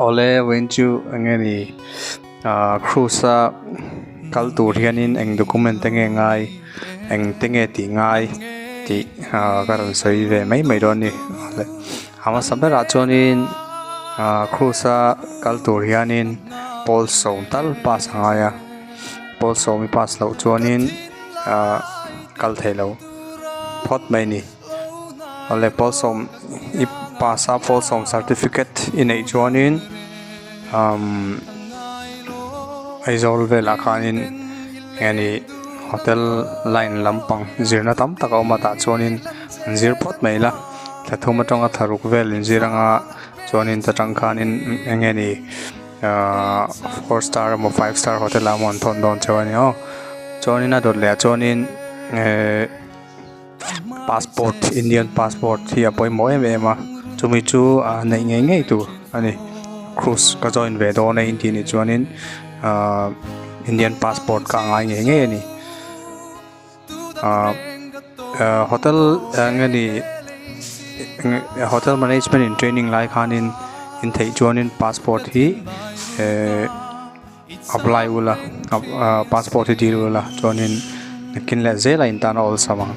Awle vawiin chu eng nge ni ah cruise a kal tur hianin eng document te nge ngai eng te nge tih ngai tih ah ka rawn sawi ve mai mai dawn a ni a hmasa berah chuanin ah cruise a kal tur hianin pawl sawm tal pass a ngai a pawl sawm i pass loh chuanin ah kal theih loh phawt mai a ni. Awle pawl sawm i pass a pawl sawm certificate i neih chuanin umm Aizawl velah khanin nge ni hotel line lampang zirna tam tak a awm a tah chuanin an zir phawt mai la thla thum atanga thla ruk vel in zir anga chuanin ta tang khanin eng nge ni ahh four star emaw five star hotel ah emaw an thawn dawn cheu a ni aw chuanin a dawt leh ah chuanin ehh. Passport Indian passport hi a pawimawh em em a chumi chu ah neih ngei ngei tur a ni cruise ka join ve dawn a intih nih chuanin ahh Indian passport kha a ngai ngei ngei a ni ahh ah hotel eng nge ni hotel management in training lai khanin in theih chuanin passport hi ehh. Apply ula ah passport hi dil ula chuanin nakin leh zel a in tan a awlsam ang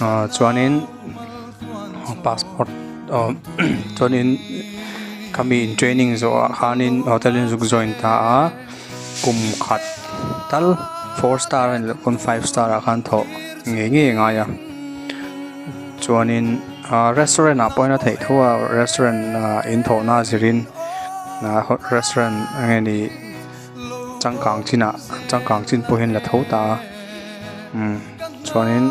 ah chuanin passport ah chuanin khami in training zawh ah khanin hotel in zuk join ta a kum khat tal four star a nih loh pawn five star ah khan thawh ngei ngei a ngai a chuanin ah restaurant ah pawhin a theih tho a restaurant ah in thawhna a zirin. Restaurant eng nge ni changkang chinah changkang chin pawh hian la tho ta a umm chuanin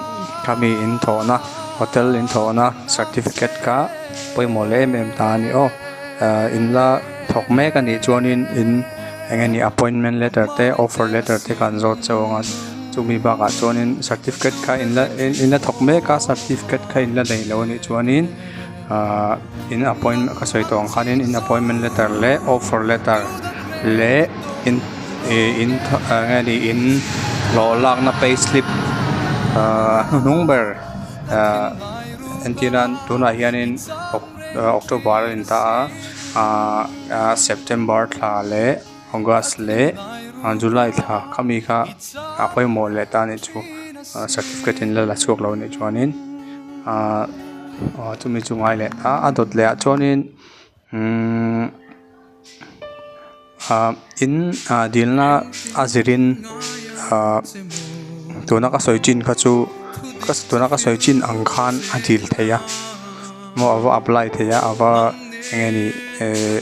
khami in thawhna hotel in thawhna certificate kha pawimawh leh em em ta a ni aw ahh in la thawk mek a nih chuanin in eng nge ni appointment letter te offer letter te kha an zawt chauh ang a chumi bakah chuanin certificate kha in la in la thawk mek a certificate kha in la nei lo a nih chuanin. Ahh in appointment ka sawi tawh ang khanin in appointment letter leh offer letter leh in ih in eng nge ni in hlawh lakna pay slip ahh hnuhnung ber ahh entir nan tunah hianin october a in ta a ahh ah september thla leh august leh july thla khami kha a pawimawh leh ta anih chu certificate in la la chhuak lo anih chuanin ahh aw chumi chu ngai leh ta a dawt leh ah chuanin umm ah in ah dilna a zirin ah tuna ka sawi chin kha chu tuna ka sawi chin ang khan a dil theih a maw a va apply theih a a va eng nge ni ehh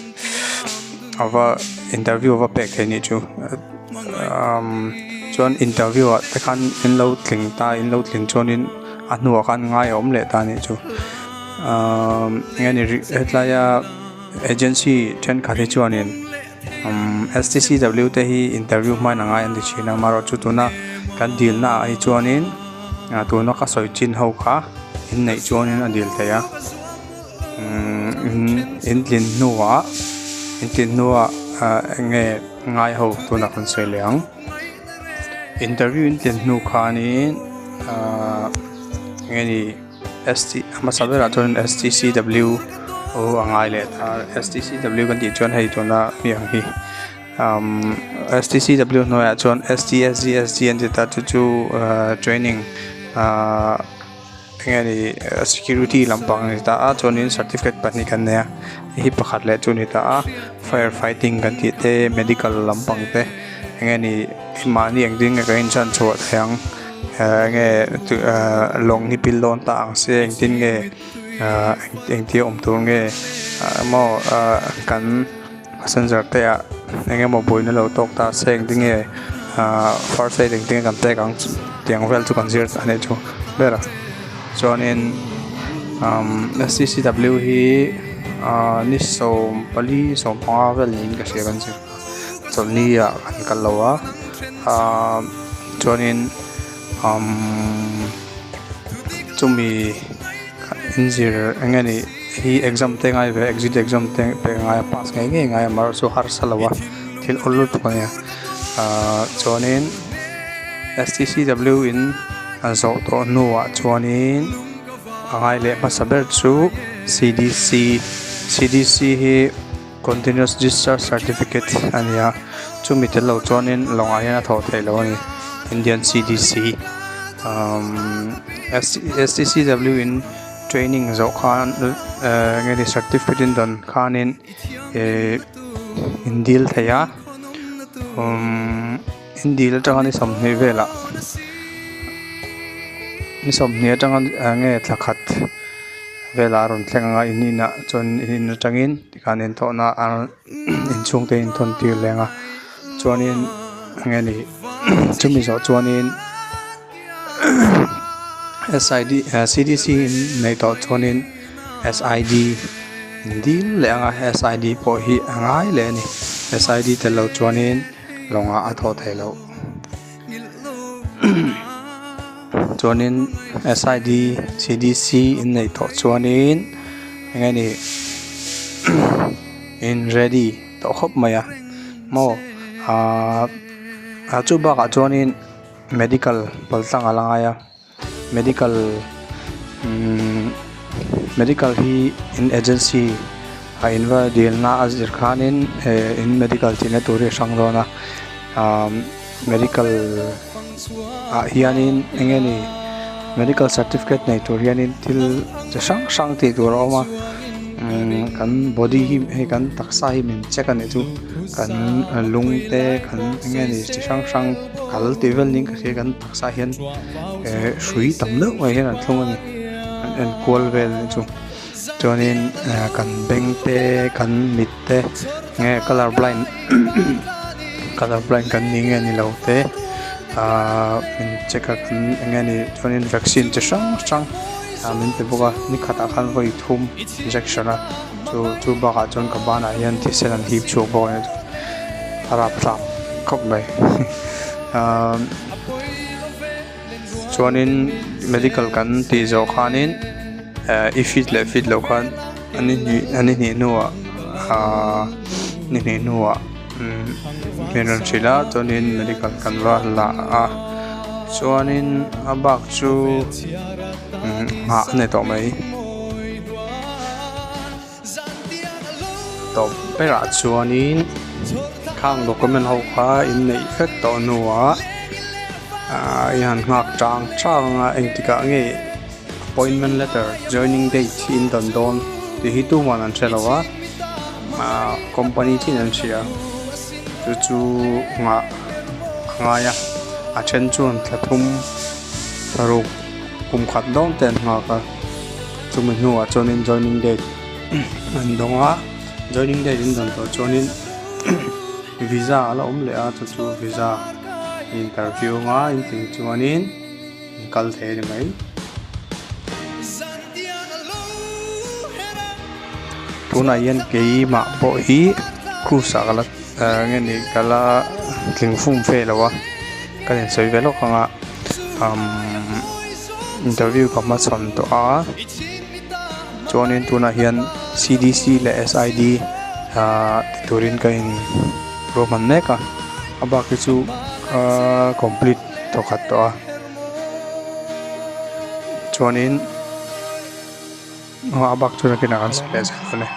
a va interview a va pek theih anih chu umm chuan interview ah te khan in lo tling ta in lo tling chuanin a hnuah khan ngai a awm leh ta anih chu umm eng nge ni hetlai a agency thenkhat hi chuanin umm S T C W te hi interview hmain a ngai an ti thin a amaherawhchu tuna kan dilna ah hi chuanin ah tuna ka sawi chin ho kha inneih chuanin a dil theih a umm in tlin hnuah in tlin hnuah ah eng nge ngai ho tunah kan sawi leh ang interview in tlin hnu khanin ahh eng nge ni S T a hmasa berah chuan S T C W aw a ngai leh ta S T C W kan tih chuan hei tuna mi ang hi umm S T C W hnuaiah chuan S T S G S G an ti ta chu chu ahh training ahh. Enge ni security lampang a ni ta a chuanin certificate pahnih kan nei a hei hi pakhat leh chu a ni ta a fire fighting kan tih te medical lampang te enge ni mahni engtin nge kan inchhan chhuah theih ang eh enge ah lawng hi pil dawn ta ang se engtin nge ah engtia awm tur nge maw ah kan passenger te ah eng emaw buaina lo tawk ta se engtin nge ah first aid engtin nge kan pek ang tiang vel chu kan zir a nih chu ber a chuanin umm S C C W hi ah ni 14 15 vel niin ka hria kan zir chawlhni ah kan kal lo a ah chuanin umm chumi inzir eng nge ni hi exam te ngai ve exit exam te pek a ngai a pass ngei ngei a ngai a amaherawhchu harsa lo a thil awl lutuk a nia ahh chuanin S T C W in a zawh tawh hnuah chuanin a ngai leh hmasa ber chu C D C C D C hi. Continuous Discharge Certificate a ni a, chumi tel lo chuanin lawngah hian a thawh theih loh a ni. Indian CDC umm STCW in training zawh khan ehh enge ni certificate in dawn khanin ehh in dil thei a umm in dil atanga ni 20 velah ni 20 atanga enge thla khat velah a rawn thleng ang a in inah chuan in in atangin tikhan inthawhna a inchhungte inthawn tir leng a chuanin enge ni chumi zawh chuanin S_I_D C_D_C in neih tawh chuanin S_I_D in dil leh ang a S_I_D pawh hi a ngai leh a ni S_I_D tel loh chuanin lawngah a thawh theih loh. Chuanin S_I_D C_D_C in neih tawh chuanin eng nge ni in ready tawh khawp mai a maw ahh chu bakah chuanin medical paltlang a la ngai a. Medical umm medical hi in agency a in va dilna a zir khanin eh in medical tihna tur hi a hrang dawn a umm medical ah hianin eng nge ni medical certificate nei tur hianin thil chi hrang hrang tih tur a awm a umm kan body hi hei kan taksa hi min check a nih chu kan lung te kan eng nge ni chi hrang hrang kal tih vel niin ka hria kan. Taksa hian eh hrui tam deuh mai hian an thlung a ni an en kual vel anih chu chuanin eh kan beng te kan mit te nge colour blind colour blind kan ni nge ni lo te ahh min check a kan eng nge ni chuanin vaccine chi hrang hrang ah min pe bawk a ni khatah khan vawi thum injection a chu chu bakah chuan ka banah hian thisen an hip chhuak bawk a ni a rapthlak khawp mai ahh chuanin medical kan tih zawh khanin eh i fit leh fit loh khan a ni hnih a ni hnih hnuah ahh ni hnih hnuah umm min rawn hrilh a chuanin medical kan va la a chuanin a bak chu umm nghah a ni tawh mai. Tawp berah chuanin khang document ho kha in neih vek tawh hnuah ahh i han nghak chang chang a engtikah nge appointment letter joining date hi in dawn dawn tih hi tuman an hre lo a ahh company chin an hria chu chu nghah a ngai a a then chuan thla thum paruk kum khat dawn te an nghak a. Chumi hnuah chuanin joining date an dawng a joining date an dawn tawh chuanin visa a la awm leh a chu chu visa interview anga intih chuanin an kal thei a ni mai. Tunah hian keimah pawh hi cruise ah ka la eng nge ni ka la tling fum fe lo a ka insawi ve lawk ang a umm. Interview ka hmachhawn tawh a chuanin tunah hian C_D_C leh S_I_D ahh ti turin ka in ruahman mek a a bak hi chu ahh complete thawkhat tawh a chuanin a bak chu nakinah kan sawi leh zel dawn e.